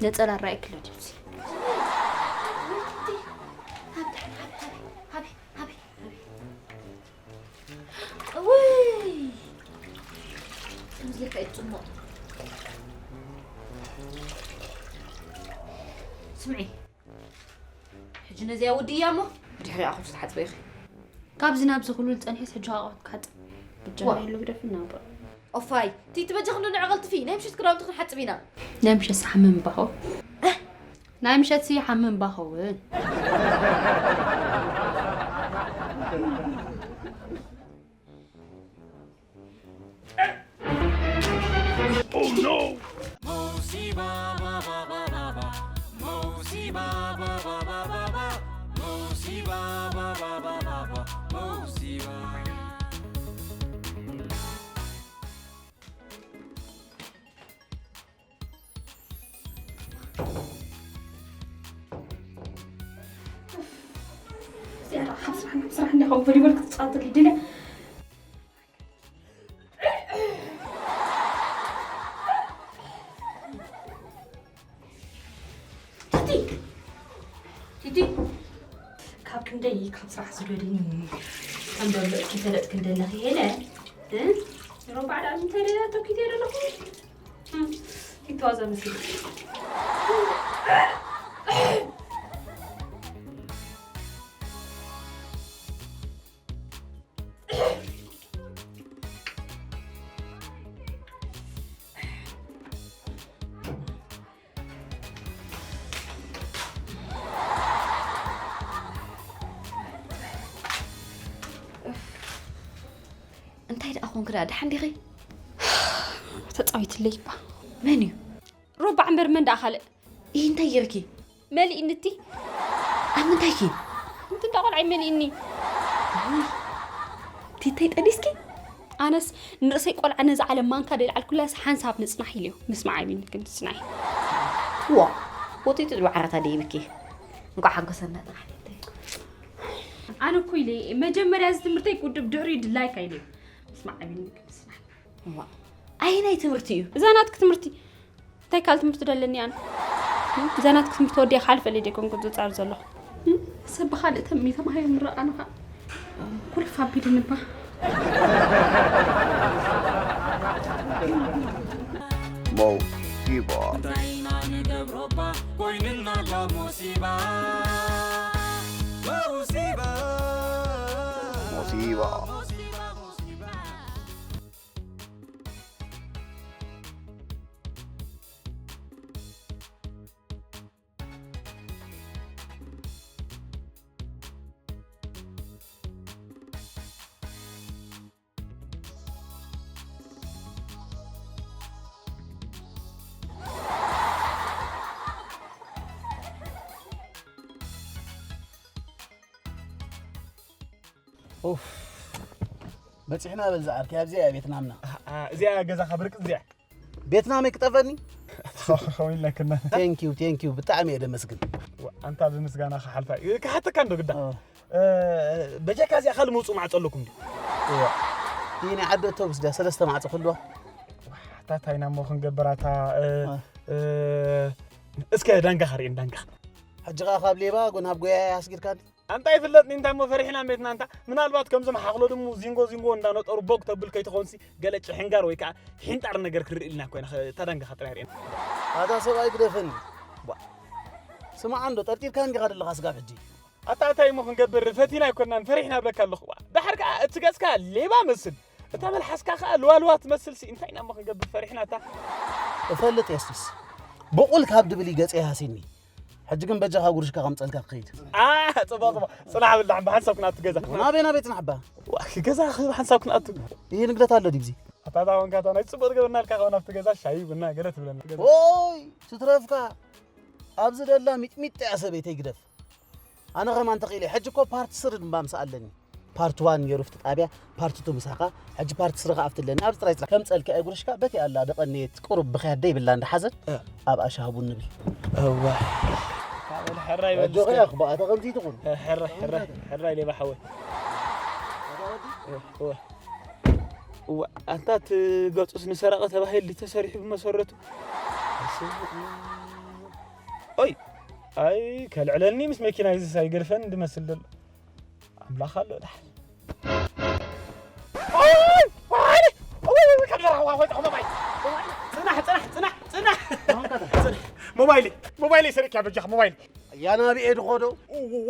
ነጸላ ራእይ ክሎ ድምሲ። ውይ ከምዝለካ ይጽምቕ። ስምዒ ሕጂ ነዚኣ ወድእያ እሞ ብድሕሪኣ ኣቑሑት ትሓጽበ ኢኺ። ካብዚ ናብዚ ኩሉ ዝጸንሐስ ሕጂ ኣቑሑት ክሓጽብ። ብጃማ ዋ። የሉ ግደፍ እናባ። ኦፋይ፣ ቲቲ በጃ ክንዲ ንዕቐልትፊ፣ ናይ ምሸት ክዳውንቲ ክንሓጽብ ኢና። ናይ ምሸት ሓምም ባኾ። ናይ ምሸት ሲ ሓምም ባኸውን። እዚኣ ደኣ ካብ ስራሕ ናብ ስራሕ እንዲኻ ቮሊቦል ክትጻወተሉ ድልያ። ቲቲ! ቲቲ! ካብ ክንደይ ካብ ስራሕ ዝደድኒ ከም ደሎ እኪ ተለጥ ክንደለኺ ሄለ? እ? ሮባዕ ደኣ እንታይ ደኣ ተኪተ ዘለኹ? እ? ይተዋዛ መስል። እንታይ ደኣ ኾንክ ደኣ? ደሓን ዲኺ? ተጻዊትለይ እባ። መን እዩ? ሮባዕ እምበር መን ደኣ ካልእ? ኢሂ፣ እንታይ ጌርኪ? መሊእኒ እቲ። ኣብ ምንታይኪ? እቲ እንዳ ቆልዓይ መሊእኒ። ውይ፣ ቲተይ ጠኒስኪ? ኣነስ ንርእሰይ ቆልዓ ነዛ ዓለም ማንካ ደልዓልኩላስ ሓንሳብ ንጽናሕ ኢልዮ። ምስማዕ ኣይብልኒ ግን ጽናሒ። ዋ፣ ወጢጡ ዝወዓረታ ደይብኪ። እንኳዕ ሓጎሰና ጥራሕ ቲተይ። ኣነ እኮ ኢለ መጀመርያ እዚ ትምህርተይ ክውድብ ድሕሪኡ ድላይካ ኢለ። ምስማዕ ኣይብልኒ ግን ጽናሒ። እዋ፣ ኣየናይ ትምህርቲ እዩ? እዛ ናትኪ ትምህርቲ። እንታይ ካልእ ትምህርቲ ደለኒ ኣነ? እዛ ናትኪ ትምህርቲ ወዲኣ ክሓልፈለይ ደይኮንኩ ዝጻር ዘለኹ። ሰብ ብኻልእ ተሚ ተማሂሩ ምረቓ ንኻ። ኩልፍ ኣቢልኒ እባ። ሞሲባ። እንታይ ኢና ንገብሮ እባ ኮይንና ኣሎ ሞሲባ። ሞሲባ። ሞሲባ። ኡፍ፣ በጺሕና በል ዝዓርከይ፣ ኣብዚኣ እያ ቤትናምና። ኣ፣ ኣ፣ እዚኣ ገዛኻ ብርቂ እዚኣ። ቤትናመይ ክጠፈኒ? ተኸኸኸው ኢለክና። Thank you, thank you፣ ብጣዕሚ እየ ደመስግን። ዋ፣ ኣንታ ብምስጋና ክሓልፋ እዩ። ክሓተካ እንዶ ግዳ። ኦ። እ፣ በጃካ እዚኣ ካልእ መውጽኢ ማዕጾ ኣለኩም ድዩ? እዋ። ይህ ናይ ዓዲ ኣውቶቡስ ድያ ሰለስተ ማዕጾ ክህልዋ? ታታይ ናሞ ክንገብር ኣታ፣ እ፣ እ። እ፣ እስከ ዳንጋ ኸርእየን ዳንጋ። ሕጂ ኸኣ ካብ ሌባ ጎ-፣ ናብ ጎያያ ኣስጊርካኒ? ኣንታ ይፍለጥኒ እንታ እሞ ፈሪሕና ቤትና እንታ። ምናልባት ከምዞም ሓኽሎ ድሙ ዚንጎ ዚንጎ እንዳነጠሩ ቦግ ተብል ከይትኾንሲ ገለ ጭሕንጋር ወይ ከኣ ሒንጣር ነገር ክርኢ ኢልና ኮይና ኸ-፣ እታ ዳንጋ ኸጥራ ርእየን። ኣታ ሰብኣይ ግደፈኒ። ዋ። ስማዕ እንዶ ጠርጢርካኒ ዲኻ ዘለኻ ስጋብ ሕጂ? ኣታ እንታይ እሞ ክንገብር ፈቲና ኣይኮናን ፈሪሕና ብለካ ኣለኹ። ዋ። ደሓር ከኣ እቲ ገጽካ ሌባ መስል። እታ መልሓስካ ከኣ ልዋልዋ ትመስል ሲ እንታይ ኢና እሞ ክንገብር ፈሪሕና እታ። እፈልጥ የሱስ። ብቑል ካብ ድብል እዩ ገጸይ ሃሲኒ። ሕጂ ግን በጃኻ ጉርሽካ ከምጸልካ ክኸይድ። ኣ፣ ጽቡቕ፣ ጽቡቕ። ጽናሕ ብል ደሓን ብሓንሳብ ክንኣቱ ገዛ። ናበይ፣ ናበይ ጽናሕ እባ? ዋ፣ ገዛ ኽ-፣ ብሓንሳብ ክንኣቱ። ይሄ ንግደት ኣሎ ዲብዚ? ኣታ እታ ወንካታ ናይ ጽቡቕ ትገብርና ኢልካ ከውን ኣብቲ ገዛ ሻሂ ቡና ገለ ትብለና። ኦይ፣ ትትረፍካ። ኣብዚ ደላ ሚጥሚጥ እያ ሰበይተይ ግደፍ። ኣነ ኸማን ተኽኢለ። ሕጂ እኮ ፓርት ስሪ ድማ ምስ ኣለኒ። ፓርት ዋን ነይሩ ኣብቲ ጣብያ፣ ፓርት ቱ ምሳኻ፣ ሕጂ ፓርት ስሪ ኸኣ ኣብቲ ኣለኒ። ኣብዚ ጥራይ ጥራይ ከምጸልካ እየ ጉርሽካ፣ በቲ ኣላ ደቐንየት ቁሩብ ብኽያት ደይብላ እንዳሓዘት፣ እ። ኣብኣ ሻሂ ቡን ንብል። እዋይ። ካበል ሕራይ በል ኣጆኺ እስከ። ያኽ፣ ብኣታ ከምዚ ትኹን። እ፣ ሕራይ፣ ሕራይ፣ ሕራይ ሌባ ሓወይ። እዋ፣ እዋ። እዋ፣ ኣንታ እቲ ገጹስ ንሰረቐ ተባሂሉ ተሰሪሑ ብመሰረቱ። ኦይ፣ ኣይ፣ ከልዕለኒ ምስ መኪና እዩ ዝሳይ ገርፈን ድመስል ዘሎ። ኣምላኽ ኣሎ ደሓን። ኦይ! ዋዕሪ! ኦይ፣ ኦይ፣ ኦይ፣ ካብ ዘረባ ወይጣ ሞባይል። ጽናሕ፣ ጽናሕ፣ ጽናሕ፣ ጽናሕ። ጽናሕ። ሞባይለይ፣ ሞባይለይ ሰሪቅያ በጃኻ ሞባይል። ያና ብኤ ድኾዶ?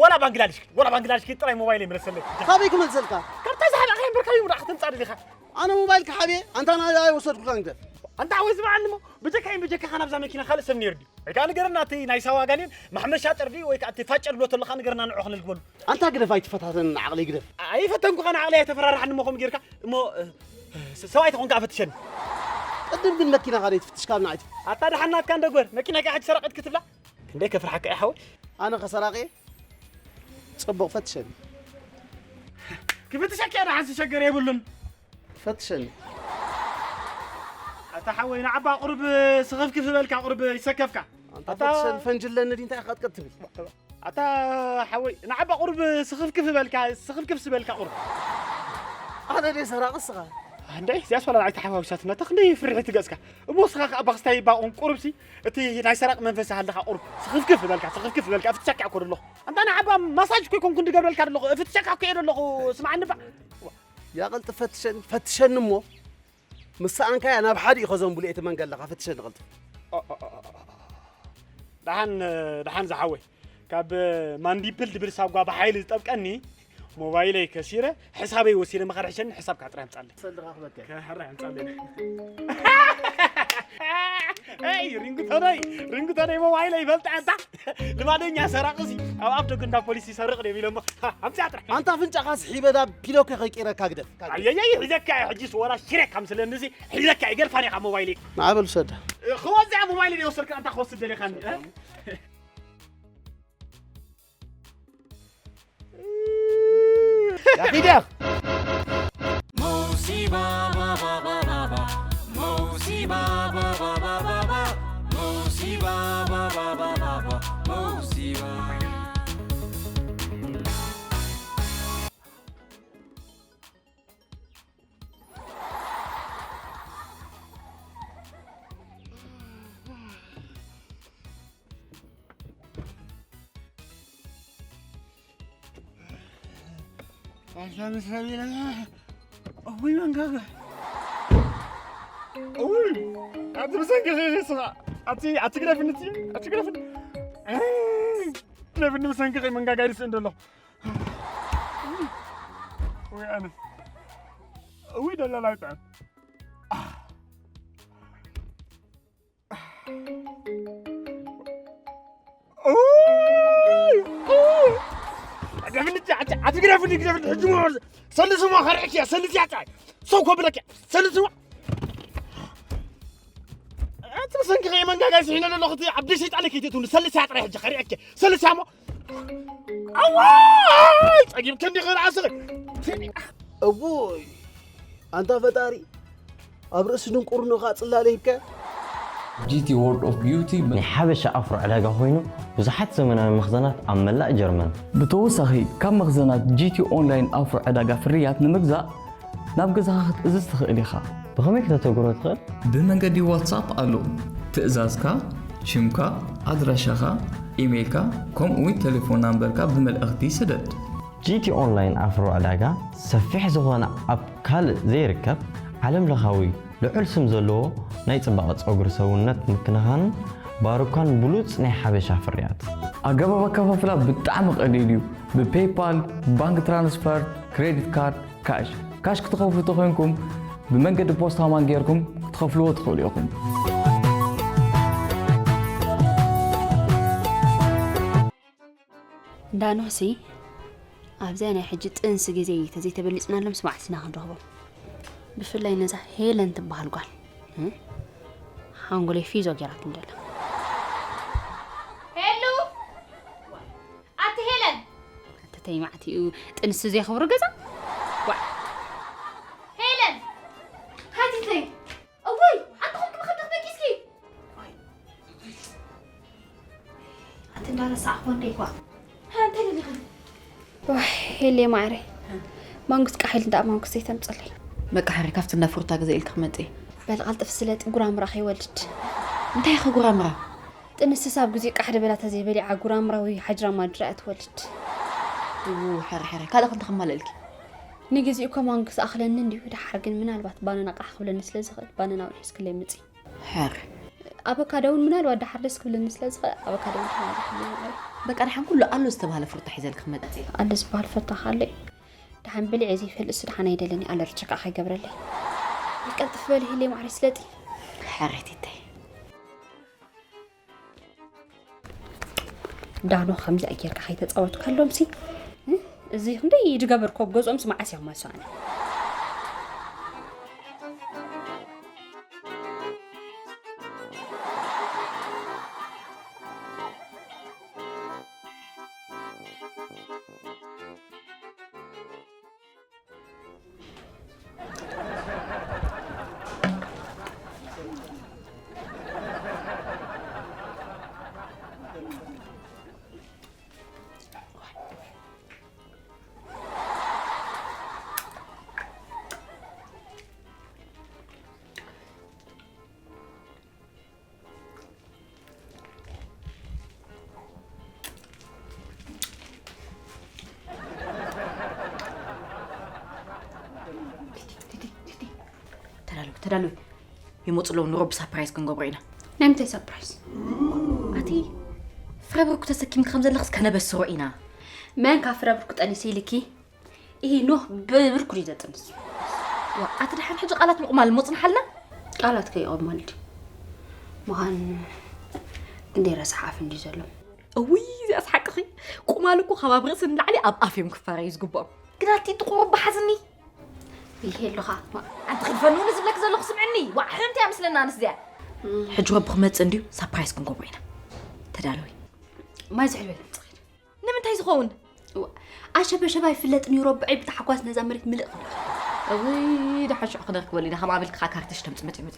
ወላ ባንግላዴሽ፣ ወላ ባንግላዴሽ ጥራይ ሞባይለይ መለሰለይ። ካበይ ክመልሰልካ? ካብታ ዝሓለኻ እምበር ካበይ ምራቕ ክትምጻእ ደሊኻ? ኣነ ሞባይል ክሓብየ፣ ኣንታ ናይ ኣይወሰድኩካን ግደፍ። ኣንታ ሓወይ ስምዓኒ እሞ፣ ብጀካይን ብጀካኻን ኣብዛ መኪና ካልእ ሰብ ነይሩ ድዩ? ወይ ከኣ ንገረና፣ እቲ ናይ ሳዋ ጋኔን ማሕመድ ሻጥር ድዩ? ወይ ከኣ እቲ ፋጨር ብሎ ተሎ ከኣ ንገረና፣ ንዑ ክንልግበሉ። ኣንታ ግደፍ፣ ኣይትፈታተን ዓቕለይ ግደፍ። ኣይፈተንኩኻን ዓቕለይ ኣይተፈራርሓኒ እሞ ከምኡ ጌርካ። እሞ፣ እ፣ እ፣ ሰብኣይ ተኾንካ ፈትሸኒ። ቅድም ግን መኪናኻ ደይ ትፍትሽ ካብ ንዓይ ትፍትሽ? ኣታ ደሓን ናትካ እንዶ ግበር፣ መኪናይ ከኣ ሕጂ ሰረቐት ክትብላ? ክንደይ ከፍርሓካ እየ ሓወይ። ኣነ ከሰራቂ ጽቡቕ ፈትሸኒ። ክፍትሸካ እየ ደሓን ዝሸገር የብሉን። ፈትሸኒ። ኣታ ሓወይ ንዓባ ቁሩብ ስኽፍክፍ ዝበልካ ቁሩብ ይሰከፍካ። ኣንታ ኣታ ፈትሸኒ ፈንጂ ኣለኒ ድዩ እንታይ ኢኻ ቀጥቀጥ ትብል? ኣታ ሓወይ ንዓባ ቁሩብ ስኽፍክፍ ዝበልካ፣ ስኽፍክፍ ዝበልካ ቁሩብ። ኣነ ደይ ሰራቂ ስኻ። ኣንደይ እዚኣስ ዋላ ንዓይ ተሓዋዊሳትና፣ እታ ክንደይ ፍርሒ ትገጽካ። እሞ ስኻ ከኣ ባኽስታይ ባቑን ቁሩብሲ፣ እቲ ናይ ሰራቂ መንፈስ ሃለኻ ቁሩብ ስኽፍክፍ በልካ፣ ስኽፍክፍ በልካ፣ ፍትሻካ እኮ ደለኹ። ኣንታ ንዓባ ማሳጅ እኮ ይኮንኩ እንድገብረልካ ደለኹ፣ ፍትሻካ እኮ እየ ደለኹ፣ ስምዓኒ ባ። ያቐልጥፍ ፈትሸኒ፣ ፈትሸኒ እሞ፣ ምስ ሰኣንካያ ናብ ሓዲኡ ከዘንብሉ እየ ትመንገለኻ፣ ፈትሸኒ ቀልጥፍ። ኦ፣ ኦ፣ ኦ፣ ኦ፣ ኦ። ደሓን፣ ደሓን ዝሓወይ። ካብ ማንዲፕል ድብል ሳጓ ብሓይሊ ዝጠብቀኒ ሞባይለይ ከሲረ፣ ሕሳበይ ወሲደ መኸርሕሸኒ፣ ሕሳብካ ጥራይ ኣምጻለይ። ሰልድኻ ክበከ። ከሕራይ ኣምጻለይ። ኤይ፣ ሪንግቶነይ፣ ሪንግቶነይ ሞባይለይ ይፈልጣ ኣንታ። ልማደኛ ሰራቂ እዚ ኣብ ኣፍ ደገ እንዳ ፖሊስ ይሰርቕ ድዩ ኢሎሞ። ኣምጽኣ ጥራሕ። ኣንታ ኣፍንጫኻ ስሒበ ዳ ፒኖኪዮ ከይቀይረካ ግደፍ። ኣየየይ፣ ሒዘካ እየ ሕጂስ ወላ ሽሬ ከም ስለኒ እዚ ሒዘካ እየ፣ ገርፋን ኢኻ ሞባይለይ። ንዓ በል ውሰዳ። ክወዝዓ ሞባይለይ የወሰድካ ኣንታ ክወስድ ደሊኻኒ። ያ ኺድ ያኽ። موسيبا با با با با با. موسيبا با با با با با. موسيبا با با با با با. موسيبا. ኣታ ምስ ረቢና፣ እውይ መንጋጋ። እውይ፣ ኣቲ ብሰንኪ ኸይኸይ ስኻ። ኣቲ፣ ኣቲ ግደፍኒ እቲ፣ ኣቲ ግደፍኒ። ግደፍኒ ብሰንኪ ኸይ መንጋጋ ይርስእ እንደሎ። እውይ፣ ኣነ። እውይ፣ ደላላ ይጥዕም። ኡይ! ኡይ! ግደፍኒ፣ ኣቲ፣ ኣቲ ግደፍኒ፣ ግደፍኒ፣ ሕጂ ሞ-፣ ሰልስሞ ከርዕኪ እያ፣ ሰልስያ ጥራይ። ሰው ኮብለኪ፣ ሰልስሞ። ኣቲ ብሰንኪ ከይ መንጋጋ ይስሒነ ኣለኹ፣ እቲ ዓብዲ ሰይጣን ከይትእትውኒ፣ ሰልስያ ጥራይ ሕጂ ከርዕኪ፣ ሰልስያ ሞ። ኣዋይ! ጸጊብኪ እንዲኺ ንዓስኺ። እውይ! ኣንታ ፈጣሪ፣ ኣብ ርእሲ ድንቁርንኡ ኸኣ ጽላለ ሂብካዮ። ጂ ቲ ወርልድ ኦፍ ቢዩቲ ናይ ሓበሻ ኣፍሮ ዕዳጋ ኮይኑ፣ ብዙሓት ዘመናዊ መኽዘናት ኣብ መላእ ጀርመን። ብተወሳኺ፣ ካብ መኽዘናት ጂ ቲ ኦንላይን ኣፍሮ ዕዳጋ ፍርያት ንምግዛእ፣ ናብ ገዛኻ ክትእዝዝ ትኽእል ኢኻ። ብኸመይ ክተተግብሮ ትኽእል? ብመንገዲ ዋትሳፕ ኣሎ። ትእዛዝካ፣ ሽምካ፣ ኣድራሻኻ፣ ኢሜይልካ፣ ከምኡ እውን ቴሌፎን ናምበርካ ብመልእኽቲ ስደድ። ጂ ቲ ኦንላይን ኣፍሮ ዕዳጋ ሰፊሕ ዝኾነ ኣብ ካልእ ዘይርከብ ዓለም ለኻዊ ልዑል ስም ዘለዎ ናይ ጽባቐ ጸጉሪ ሰውነት ምክንኻንን ባሩካን ብሉጽ ናይ ሓበሻ ፍርያት። ኣገባብ ኣከፋፍላ ብጣዕሚ ቀሊል እዩ። ብፔይፓል፣ ባንክ ትራንስፈር፣ ክሬዲት ካርድ፣ ካሽ። ካሽ ክትኸፍሉ ተኾይንኩም ብመንገዲ ፖስታ ማን ጌርኩም ክትኸፍልዎ ትኽእሉ ኢኹም። ዳኖሲ ኣብዚኣ ናይ ሕጂ ጥንሲ ግዜ ተዘይተበሊጽናሎም ስማዕት ኢና ክንረኽቦም። ብፍላይ ነዛ ሄለን ትበሃል ጓል፣ እ? ሓንጎለይ ፊዞ ጌራትኒ ደላ። ሄሉ! ኣቲ ሄለን! ኣተተይ ማዕቲኡ ጥንሲ ዘየኽብሩ ገዛ? ዋ! ሄለን! ሓቲተይ! እውይ! ኣንተ ኾንክ ብኸብዲ ክትበኪ እስኪ! ኣቲ እንዳረሳዕኹ እንዴ ኳ እንታይ ደሊኻ ዋይ ሄሌ ማዕረ ማንጉስ ቃሒል እንዳ ማንጉስ ዘይተምፅለይ በቃ ሓሪ ካብቲ እንዳ ፍሩታ ገዛ ኢልካ ክመፅእ እየ በል ቃልጥፍ ስለጢ ጉራምራ ከይወልድ እንታይ ኢኺ ጉራምራ ጥንስስ ኣብ ግዜ ቃሕ ደበላ ተዘይበሊዓ ጉራምራ ወይ ሓጅራ ማድራ እያ ትወልድ ው ሓሪ ሓሪ ካልእ ክንተ ከማልእልኪ ንግዜኡ እኮ ማንጉስ ኣኽለኒ እንዲሁ ደሓር ግን ምናልባት ባነና ቃሕ ክብለኒ ስለ ዝኽእል ባነና እውን ሒዝክለይ ምፂ ሓር ኣበካዶ እውን ምናልባት ደሓር ደስ ክብለኒ ስለ ዝኽእል ኣበካዶ እውን ተማሪሕኒ ማለት እዩ። በቃ ደሓን ኩሉ ኣሎ ዝተባህለ ፍሩታ ሒዘልኪ ክመፅእ እየ። ኣሎ ዝበሃል ፈታኺ ኣሎ እዩ። ደሓን በሊዐ ዘይፈልጥ እሱ ደሓን ኣይደልን እዩ ኣለርጂ ከዓ ከይገብረለይ። ቀልጥፍ በሊ ህሌ ማዕረይ ስለጢ። ሓሬቲተይ ዳኖ ከምዚኣ ጌርካ ከይተፃወትካሎም ሲ እዚ ክንደይ ድገበርኩ ኣብ ገዝኦም ሲ መዓስ እዮም ማስዋኒ ተዳለዊ ተዳለዊ ይመፁ ኣለዉ ንሮቢ ሳፕራይዝ ክንገብሮ ኢና ናይ ምንታይ ሳፕራይዝ ኣቲ ፍረብርኩ ተሰኪምኪ ከም ዘለኽስ ከነበስሮ ኢና መን ካብ ፍረብርኩ ጠኒሰ ኢልኪ ኢሂ ኖህ ብብርኩ ድዩ ዘጥንስ ዋ ኣቲ ድሓን ሕጂ ቃላት ምቕማል ሞፅንሓልና ቃላት ከይቐማል ድዩ ምዃን ክንደይ ረሳሕ ኣፍ እንድዩ ዘሎ እውይ እዚኣስ ሓቅኺ ቁማል እኮ ካብ ኣብ ርእሲ ንላዕሊ ኣብ ኣፍ እዮም ክፋረዩ ዝግብኦም ግን ኣቲ ጥቁር ኣቦ ሓዝኒ ይሄ ኣለኻ ኣንቲ ክድፈንውኒ ዝብለኪ ዘለኹ ስምዕኒ ዋዕ ሕምቲ እያ ምስለና ኣንስ እዚኣ ሕጂ ረቢ ክመፅእ እንድዩ ሳፕራይዝ ክንገብሮ ኢና ተዳለዊ ማይ ዝሕል በለ ምፅኺድ ንምንታይ ዝኸውን ኣሸበሸባ ይፍለጥ ነይሩ ኣቦዐይ ብታሕጓስ ነዛ መሬት ምልእ ክብላ እውይ ደሓን ሽዑ ክነርክበሉ ኢና ከም ኣበልኪ ከዓ ካርተሽ ተምፅመፂ መፂ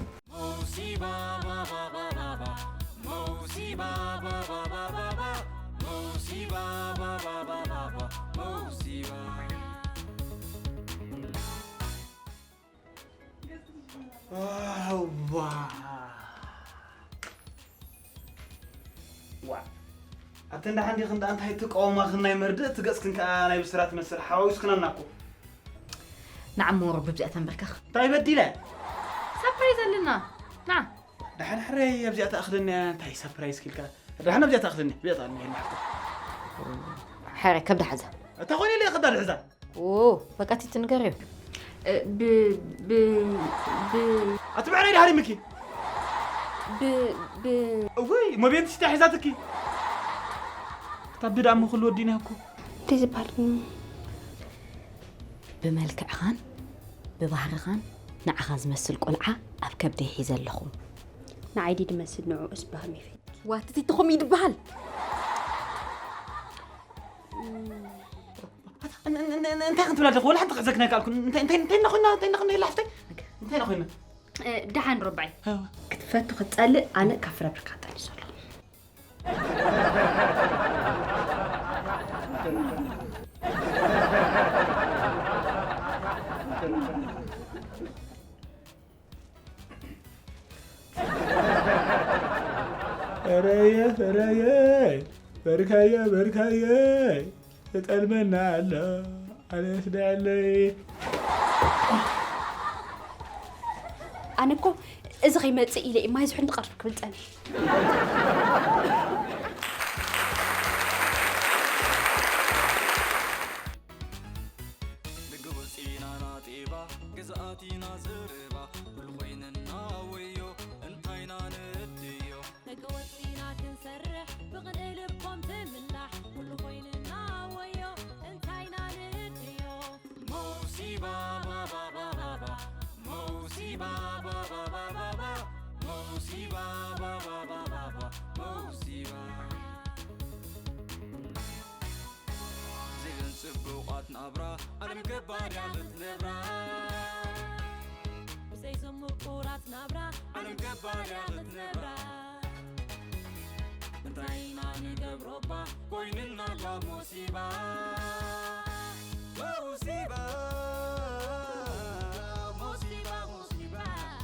ኣተን ደሓን ዲኽን ደኣ እንታይ ትቃወማኽን ናይ መርድእ እቲ ገጽክን ከኣ ናይ ብስራት መስል ሓዋዊስክናና እኮ። ንዓሞ ረቢ ብዚኣ ተንበርከኽ። እንታይ በዲለ? ሳፕራይዝ ኣለና። ና። ደሓን ሕረይ ኣብዚኣ ተኣኽለኒ እንታይ ሳፕራይዝ ኪልካ? ደሓን ኣብዚኣ ተኣኽለኒ። ብዚኣ ተኣኽለኒ ይሄን ማሕቶ። ሕረ ከብዳ ሓዛ። እታ ኮይነ ኢለ ከብዳ ድሕዛ። ኦ በቃ ቲቲ ንገርዮ ብ ብ ብ ኣቲ ብዕረይ ድሃሪምኪ ብ ብ እውይ መቤት ሽታ ሒዛትኪ ክታብ ድዳሞ ክሉ ወዲና እኮ እንታይ ዝበሃል ግን ብመልክዕኻን ብባህርኻን ንዓኻ ዝመስል ቆልዓ ኣብ ከብደይ ሒዘ ኣለኹ ንዓይ ድዩ ድመስል ንዕኡስ ብኸመይ ፈሊጥኪ ዋትቲ ትኹም እዩ ድበሃል እንታይ ክንትብል ኣለኹ ወላ ሓንቲ ክሕዘክና ይከኣልኩ እንታይ እንታይ እንታይ ኮይና እንታይ ኮይና የላ ሓፍተይ እንታይ ኮይና ደሓን ረባዒ ክትፈቱ ክትፀልእ ኣነ ካብ ፍረብርካ ጠኒሱ ኣለኹ ፈረየ ፈረየ በርካየ በርካየ ተጠልመና ኣሎ ኣነስ ደለይ ኣነ እኮ እዚ ከይመፅእ ኢለ እዩ ማይ ዝሑል ንቐርብ ክብል ፀኒሕ። ደገ ወፂና ናጤባ ገዛኣቲና ዘረባ ኩሉ ኮይንና ወዮ እንታይና ንእድዮ ደገ ወፂና ክንሰርሕ ብቕንኢ ልቦም ትምላሕ ኩሉ ኮይንና ወዮ እንታይና ንእድዮ መውሲባ ባባባባባ መውሲባ ባባባባባ መውሲባ ባባባባባ መውሲባ ዘይን ጽቡቓት ናብራ ዓለም ገባርያ ክትነብራ ብዘይ ዝምቁራት ናብራ ዓለም ገባርያ ክትነብራ እንታይ ኢና ንገብሮባ ኮይንና ላ ሞሲባ